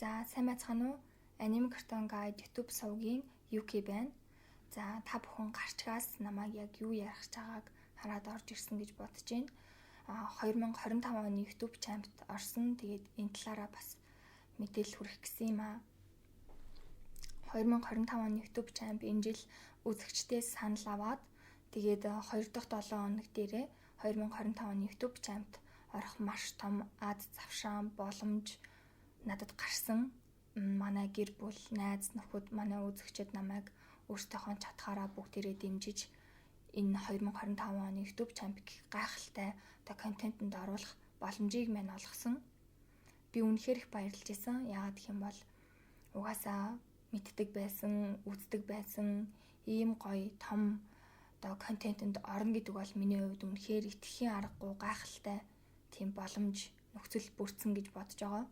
За, сайн байцгаана уу? Anime Cartoon Guide YouTube сувгийн UK байна. За, та бүхэн гарчгаас намайг яг юу ярих гэж байгааг хараад орж ирсэн гэж бодож байна. 2025 оны YouTube Champ-т орсон. Тэгээд энэ талаараа бас мэдээлэл хүргэх гэсэн юм аа. 2025 оны YouTube Champ энэ жил үзэгчдээс санал аваад, тэгээд 2 дахь 7 хоног дээрээ 2025 оны YouTube Champ-т орох маш том аз завшаан боломж надад гарсан. Манай гэр бүл, найз нөхөд, манай үзэгчид намайг өөрсдийнхөө чадхаараа бүгдээрээ дэмжиж, энэ 2025 оны YouTube Champ гэх гайхалтай одоо контентэнд оруулах боломжийг мань олгосон. Би үнэхээр их баярлж байсан. Яагаад гэх юм бол угаасаа мэддэг байсан, үздэг байсан, ийм гоё том одоо контентэнд орно гэдэг бол миний хувьд үнэхээр итгэхийн аргагүй гайхалтай тийм боломж, нөхцөл бүрдсэн гэж бодож байгаа.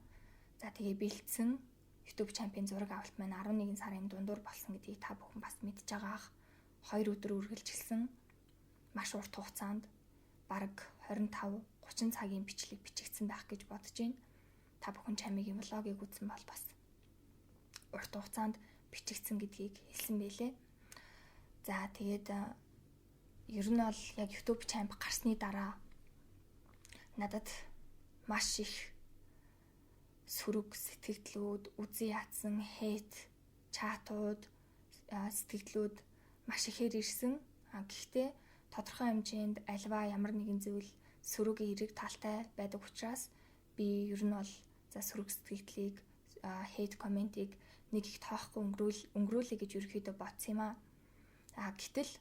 За, тэгээ бэлдсэн YouTube Champion зураг авалт маань 11 сарын дундуур болсон гэдгийг та бүхэн бас мэдж байгаа ах. 2 өдөр үргэлжилсэн. Маш урт хугацаанд бараг 25 30 цагийн бичлэг бичигдсэн байх гэж бодож байна. Та бүхэн чамигийн vlog-ыг үзсэн бол бас урт хугацаанд бичигдсэн гэдгийг хэлсэн байлээ. За, тэгээд ер нь бол яг YouTube Champ гарсны дараа надад маш их сөрөг сэтгэгдлүүд, үзэн ядсан hate chat-ууд, сэтгэгдлүүд маш ихээр ирсэн. А гэхдээ тодорхой хэмжээнд аливаа ямар нэгэн зүйл сөрөг, эерэг талтай байдаг учраас би ер нь бол за сөрөг сэтгэгдлийг, hate comment-ыг нэг их тоохгүй өнгөрүүлье гэж ерөөхдөө бодсон юм аа. А гэтэл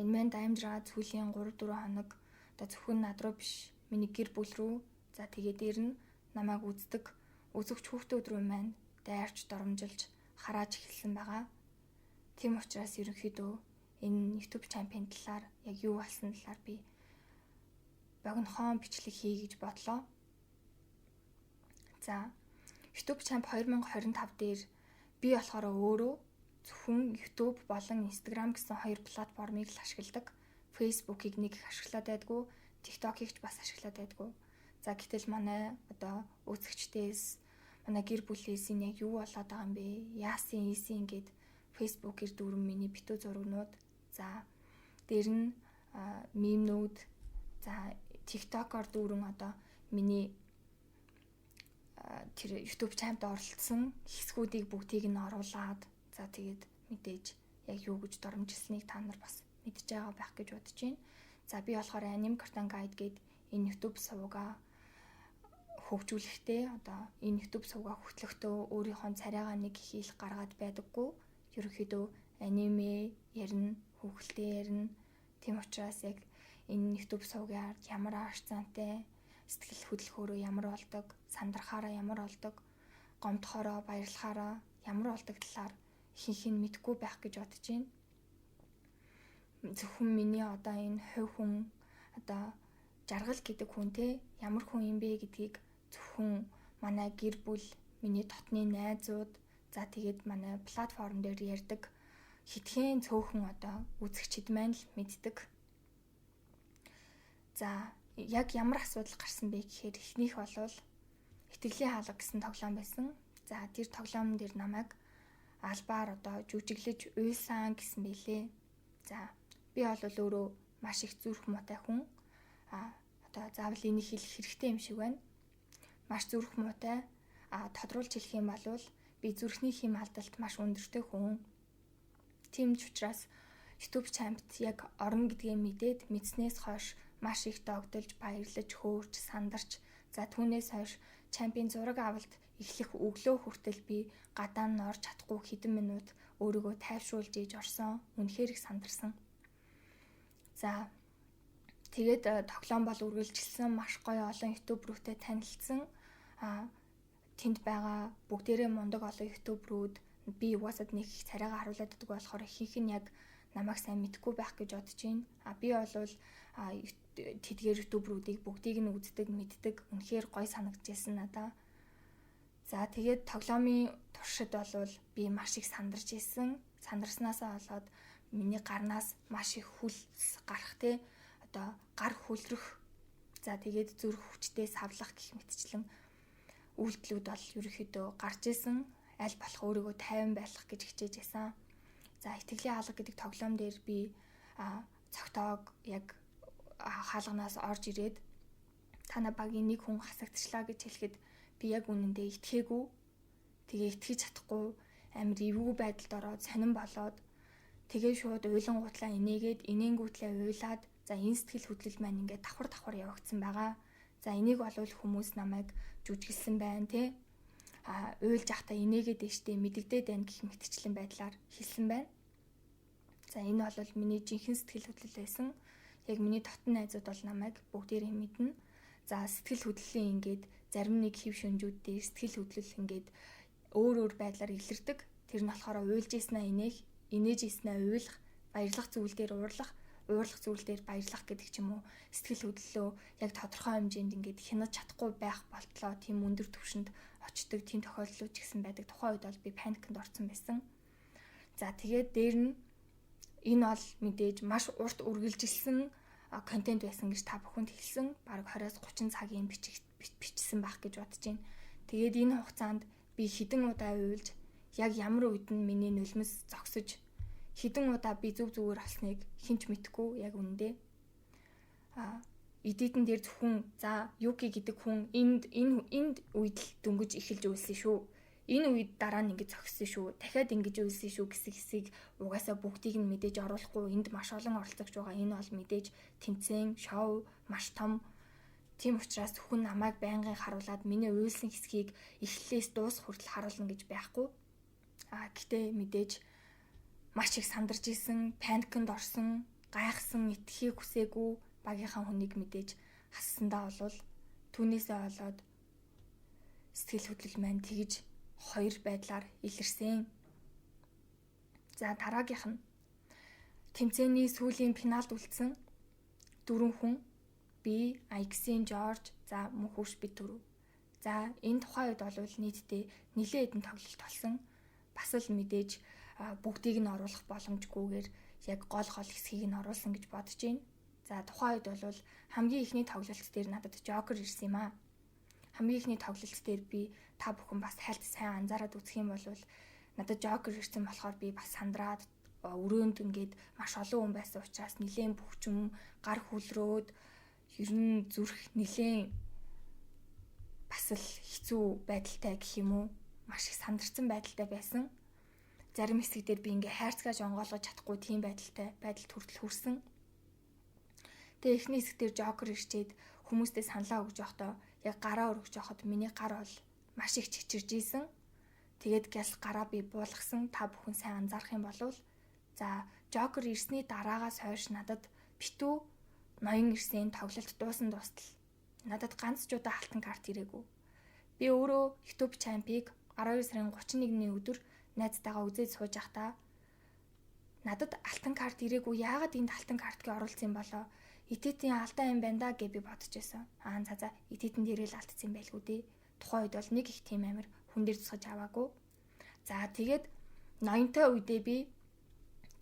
энэ мэн дамжраа сүүлийн 3 4 хоног одоо зөвхөн над руу биш, миний гэр бүл рүү, за тэгээ дээр нь намайг үздэг үзэгч хүүхдүүд рүү маань дайрч, доромжилж, харааж эхэлсэн байгаа. Тийм учраас ерөнхийдөө энэ YouTube Champion талаар яг юу болсон талаар би богинохон бичлэг хий гэж бодлоо. За, YouTube Champ 2025 дээр би болохоор өөрөө зөвхөн YouTube болон Instagram гэсэн хоёр платформыг л ашигладаг. Facebook-ыг нэг их ашиглаад байдгүй, TikTok-ыг ч бас ашиглаад байдгүй. За, гэтэл манай одоо үзэгчдээс, манай гэр бүлээс энэ яг юу болоод байгаа юм бэ? Яасын ийсэн гээд Facebook-ээр дүүрэн миний битүү зурагнууд, за дээр нь meme-нүүд, за TikTok-оор дүүрэн одоо миний тэр YouTube Champ-д оролцсон хэсгүүдийг бүгдийг нь оруулаад, за тэгээд мэдээж яг юу гэж доромжилсныг та нар бас мэдж байгаа байх гэж бодож байна. За, би болохоор Anime Cartoon Guide гээд энэ YouTube сувгаа хөгжүүлэхдээ, одоо энэ YouTube сувгаа хөтлөхдөө өөрийнхөө царайгаа нэг их гаргаад байдаггүй. Ерөнхийдөө аниме ярина, хүүхэлдэй ярина. Тийм учраас яг энэ YouTube сувгийн ард ямар ааш зантай, сэтгэл хөдлөхөөрөө ямар болдог, сандрахаараа ямар болдог, гомдохоороо, баярлахаараа ямар болдог талаар ихэнх нь мэдэхгүй байх гэж бодож байна. Зөвхөн миний одоо энэ хувь хүн, одоо Жаргал гэдэг хүн те ямар хүн юм бэ гэдгийг зөвхөн манай гэр бүл, миний дотны найзууд, за тэгээд манай платформ дээр ярьдаг хэдхэн цөөхөн одоо үзэгчид маань л мэддэг. За, яг ямар асуудал гарсан бэ гэхээр эхнийх болвол Итгэлийн хаалга гэсэн тоглоом байсан. За, тэр тоглоом дээр намайг албаар одоо жүжиглэж уйлсан гэсэн байлээ. За, би бол өөрөө маш их зүрх муутай хүн. А одоо заавал энийг хэлэх хэрэгтэй юм шиг байна. Маш зүрх муутай. А тодруулж хэлэх юм бол би зүрхний хэм алдалт маш өндөртэй хүн. Тийм ч учраас YouTube Champ-т яг орно гэдгээ мэдээд, мэдснээс хойш маш их догдолж, баярлаж, хөөрч, сандарч, за түүнээс хойш Champion зураг авалт эхлэх өглөө хүртэл би гадаа нь орж чадахгүй хэдэн минут өөрийгөө тайвшруулж ийж орсон. Үнэхээр их сандарсан. За, тэгээд тоглоом бол үргэлжилсэн, маш гоё олон YouTuber-тэй танилцсан. А тэнд байгаа бүгдээрээ мундаг олон YouTuber-үүд, би угаасаад нэг их царайгаа харуулад байдаг болохоор ихэнх нь яг намайг сайн мэдэхгүй байх гэж бодож байна. А би болвол тэдгээр YouTuber-үүдийг бүгдийг нь үздэг, мэддэг. Үнэхээр гоё санагдчихсан надаа. За, тэгээд тоглоомын туршид болвол би маш их сандарч исэн. Сандарснаасаа болоод миний гарнаас маш их хөл гарах те, одоо гар хөлрөх, за тэгээд зүрх хүчтэй савлах гэх мэтчлэн үйлдэлүүд бол ерөнхийдөө гарч исэн. Аль болох өөрийгөө тайван байх гэж хичээж байсан. За, итгэлийн хаалга гэдэг тоглоом дээр би цогтоог яг хаалганаас орж ирээд танай багийн нэг хүн хасагдчихлаа гэж хэлэхэд би яг үнэндээ итгээгүй. Тэгээ итгэж чадахгүй амар эвгүй байдалд ороод сонин болоод тэгээ шууд уйлангуутлаа инээгээд инээнгүүтлээ уйлаад, за, энэ сэтгэл хөдлөл маань ингээд давхар давхар явагдсан байгаа. За, энийг болвол хүмүүс намайг жүжиглсэн байна те. А уйлж ахта инээгээд дэжтэй мэдэгдээд байна гэх мэтчлэн байдлаар хэлсэн байна. За, энэ бол миний жинхэнэ сэтгэл хөдлөл байсан. Яг миний дотн найзууд бол намайг бүгдээрээ мэднэ. За, сэтгэл хөдлөлийн ингээд зарим нэг хэв шинжүүд дээр сэтгэл хөдлөл ингээд өөр өөр байдлаар илэрдэг. Тэр нь болохоор уйлж ийснаа инээх, инээж ийснаа уйлах, баярлах зүйл дээр уурлах, уурлах зүйл дээр баярлах гэдэг ч юм уу. Сэтгэл хөдлөлөө яг тодорхой хэмжээнд ингээд хянаж чадахгүй байх болтлоо тийм өндөр түвшинд очдог тийм тохиолдлууд ч гэсэн байдаг. Тухайн үед бол би паникнд орсон байсан. За, тэгээд дээр нь энэ бол мэдээж маш урт үргэлжилсэн контент байсан гэж та бүхэнд хэлсэн. Бараг 20-оос 30 цагийн бичсэн байх гэж бодож байна. Тэгээд энэ хугацаанд би хэдэн удаа уйлж, яг ямар үед нь миний нулимс зогсож, хэдэн удаа би зүг зүгээр болсныг хэн ч мэдэхгүй яг үнэндээ. Edit-эн дээр зөвхөн за Юки гэдэг хүн энд энэ энд үед л дөнгөж эхэлж уйлсан шүү. Энэ үед дараа нь ингэж зогссон шүү. Дахиад ингэж уйлсан шүү гэсэн хэсгийг угаасаа бүгдийг нь мэдээж оруулахгүй, энд маш олон оролцогч байгаа. Энэ бол мэдээж тэмцээн, шоу маш том. Тийм учраас хүн намайг байнгын харуулад миний уйлсан хэсгийг эхлэлээс дуусах хүртэл харуулна гэж байхгүй. А гэтээ мэдээж маш их сандарч исэн, паникнд орсон, гайхсан, итгэхийг хүсээгүй, багийнхаа хүнийг мэдээж хассандаа болвол түүнээсээ болоод сэтгэл хөдлөл маань тэгж хоёр байдлаар илэрсэн. За, дараагийнх нь тэмцээний сүүлийн финалд үлдсэн дөрвөн хүн: би, IX-ийн Жорж, за, мөнх хөрш бид дөрөв. За, энэ тухайн үед бол нийтдээ нэлээд хэдэн тоглолт болсон. Бас л мэдээж бүгдийг нь оруулах боломжгүйгээр яг гол гол хэсгийг нь оруулсан гэж бодож байна. За, тухайн үед бол хамгийн эхний тоглолт дээр надад Жокер ирсэн юм аа. Хамгийн эхний тоглолт дээр би, та бүхэн бас хальт сайн анзаараад үзэх юм бол, надад Жокер ирсэн болохоор би бас сандраад өрөөнд ингээд маш олон хүн байсан учраас нилээн бөхчм гар хүлрөөд ер нь зүрх нилээн бас л хэцүү байдалтай гэх юм уу, маш их сандарсан байдалтай байсан. Зарим хэсэг дээр би ингээ хайрцагаж онгойлгож чадахгүй тийм байдалтай байдалд хүртэл хүрсэн. Тэгээ эхний хэсэг дээр Жокер ирчээд хүмүүстэй саналаа өгж явахдаа яг гараа өргөж явахад миний гар бол маш их чичирж исэн. Тэгээд гяс гараа би буулгасан. Та бүхэн сайн анзаарах юм бол, за, Жокер ирсний дараагаас хойш надад битүү ноён ирсэн, тоглолт дуусан дуустал надад ганц ч удаа алтан карт ирээгүй. Би өөрөө YouTube Champ-ыг 12 сарын 31-ний өдөр найзтайгаа үзээд сууж байхдаа надад алтан карт ирээгүй, яагаад энд алтан картыг оруулсан юм болоо? Итэтийн алдаа юм байна да гэж би бодож байсан. Аа, за, итэтэн дээрээ л алдсан юм байлгүй дээ. Тухайн үед бол нэг их тийм амир хүн дээр тусгаж аваагүй. За, тэгээд ноёнтой үедээ би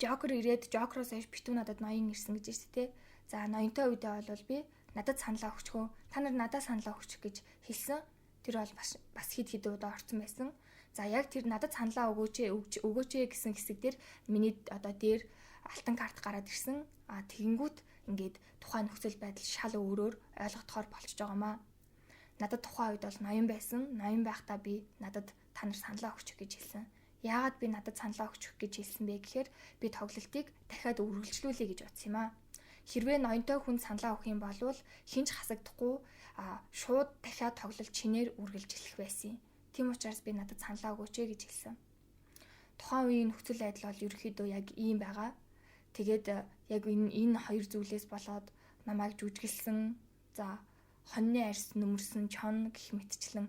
Жокер ирээд Жокероос хойш битүү надад ноён ирсэн гэж байна шүү дээ. За, ноёнтой үедээ бол би надад саналаа өгчхөө. Та нар надад саналаа өгчих гэж хэлсэн. Тэр бол бас хэд хэд удаа орсон байсан. За, яг тэр надад саналаа өгөөч өгөөч гэсэн хэсэг дээр миний одоо дээр алтан карт гараад ирсэн. А тэгэнгүүт ингээд тухайн нөхцөл байдал шал өөрөөр ойлгохоор болчихж байгаамаа. Надад тухайн үед бол ноён байсан. Ноён байхдаа би надад та нар саналаа өгчих гэж хэлсэн. Яагаад би надад саналаа өгчих гэж хэлсэн бэ гэхээр би тоглолтыг дахиад үргэлжлүүлэе гэж бодсон юм аа. Хэрвээ ноёнтой хүн саналаа өгөх юм бол хэн ч хасагдахгүй, шууд дахиад тоглолт шинээр үргэлжлэх байсан юм. Тийм учраас би надад саналаа өгөөч гэж хэлсэн. Тухайн үеийн нөхцөл байдал бол ерөнхийдөө яг ийм байгаа. Тэгээд яг энэ хоёр зүйлээс болоод намайг жүжиглсэн, за, хоньны арьс нүмерсэн чон гэх мэтчлэн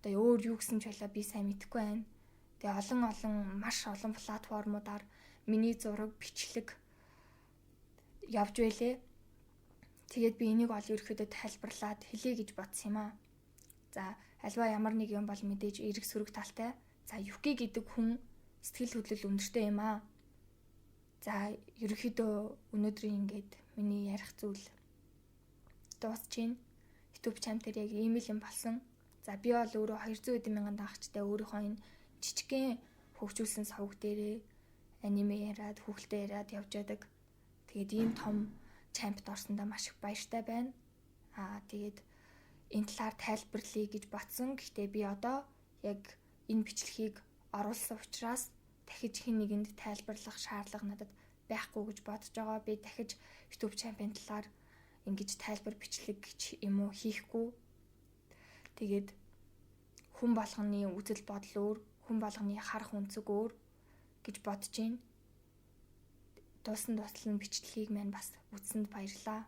одоо өөр юу гэсэн ч байлаа би сайн мэдэхгүй байна. Тэгээ олон олон маш олон платформудаар миний зураг, бичлэг явж байлээ. Тэгээд би энийг бол ерөөхдөө тайлбарлаад хэлье гэж бодсон юм аа. За, альва ямар нэг юм бол мэдээж эерэг сөрөг талтай. За, Юки гэдэг хүн сэтгэл хөдлөл өндөртэй юм аа. За, ерөөхдөө өнөөдрийн ингээд миний ярих зүйл дуусч байна. YouTube channel дээр яг ийм л юм болсон. За, би бол өөрөө 200 хэдэн мянган дагагчтай өөрийнхөө энэ жижигхэн хөгжүүлсэн сувг дээрээ аниме яриад, хүүхэлдэй яриад явж байдаг. Тэгээд ийм том champ-д орсондоо маш их баяртай байна. Аа, тэгээд энэ талаар тайлбарлая гэж бодсон. Гэхдээ би одоо яг энэ бичлэгийг оруулсан учраас дахиж хэн нэгэнд тайлбарлах шаардлага надад байхгүй гэж бодож байгаа. Би дахиж YouTube Champ-ын талаар ингэж тайлбар бичлэг гэж юм уу хийхгүй. Тэгээд хүн болгоны үзэл бодол өөр, хүн болгоны харах өнцөг өөр гэж бодож байна. Дуусан дуустал нь бичлэгийг маань бас үзсэнд баярлалаа.